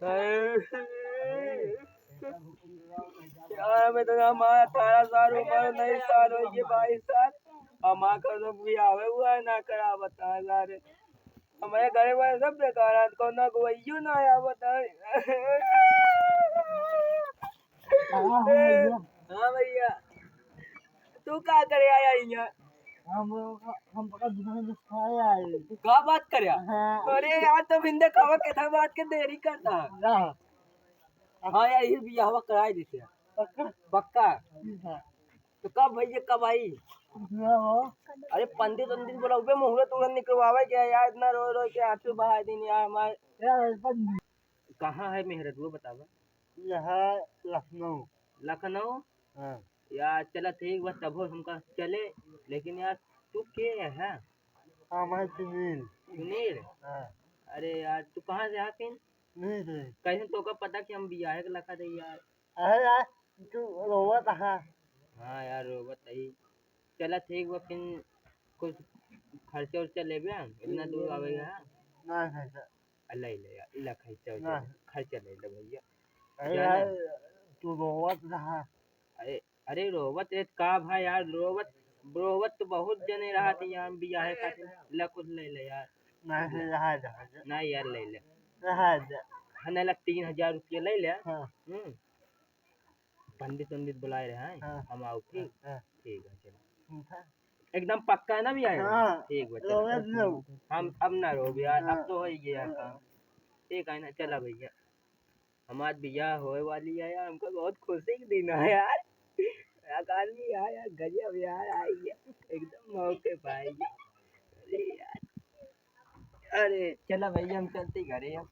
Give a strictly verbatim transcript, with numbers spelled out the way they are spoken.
यार, मैं तो हमारा अठारह साल उम्र, उन्नीस साल होइ गए, बाईस साल। हमारा कौनो बियाह हुआ है ना करा, बता यार। हमारे घरे वाले सब बेकार हैं, कौनो गवैयो ना आया, बता। हाँ, हाँ, भैया। हाँ भैया, तू का करे आया यहाँ? हम, हम पका दुकान से खाए आए। का बात करे? हाँ। अरे यार, तो बिंदे खावा कितना बात के देरी करता है। ना। हाँ यार, ये बियाहवा कराए देते हैं। पक्का? पक्का। ठीक है। तो कब भैया, कब आई? दूसरा हो। अरे पंडित उंडित बुलावे, मुहूर्त उहूर्त निकलवावे के यार, इतना रो रो के आंसू बहा दिन यार हमारे। यार, पंडित। कहाँ है मेहररुआ, बतावा। यहाँ लखनऊ। लखनऊ? हाँ। यार चला ठीक बा, तबो हमका चले, लेकिन यार तू के है? हाँ, मैं सुनील। सुनील? हाँ। अरे यार तू कहाँ से आ फिन? नहीं रे। कैसे तोका पता कि हम बियाहे के लखा थे यार? अरे यार, तू रोवत हा। हाँ यार, रोवत ही। चला ठीक बा, फिर कुछ खर्चा उर्चा लेबे हम, इतना दूर आवे है। ना, खर्चा। आ, ले ले यार, इला खर्चा उर्चा ना। ले, खर्चा ले ले भैया। अरे जाना। यार, तू रोवत रहा। अरे, अरे रोवत रे का भाई यार, रोवत, रोवत तो बहुत जने रहा थे यार, बियाहे खातिर। ले कुछ ले ले यार। नहीं, रहा जा, जा। नहीं यार, ले ले। रहा जा। हाँ, नहीं ला, तीन हजार रुपया ले ले। हाँ। हम्म। पंडित उंडित बुलाए रहे हैं, हाँ। हम आओ, ठीक? हाँ। ठीक है, चलो। ठीक है। एकदम पक्का है ना भैया? हाँ। ठीक बा, चलो। रोवे दो। हम अब ना रो भैया, हाँ। अब तो हो ही गया हाँ। काम। ठीक है ना, चला भैया। हमार बियाह होए वाली है यार, हमको बहुत खुशी के दिन है यार। एक आदमी आया यार, गजब यार, आई है। एकदम मौके पे आई है। अरे यार। अरे, चला भैया, हम चलते घरे अब।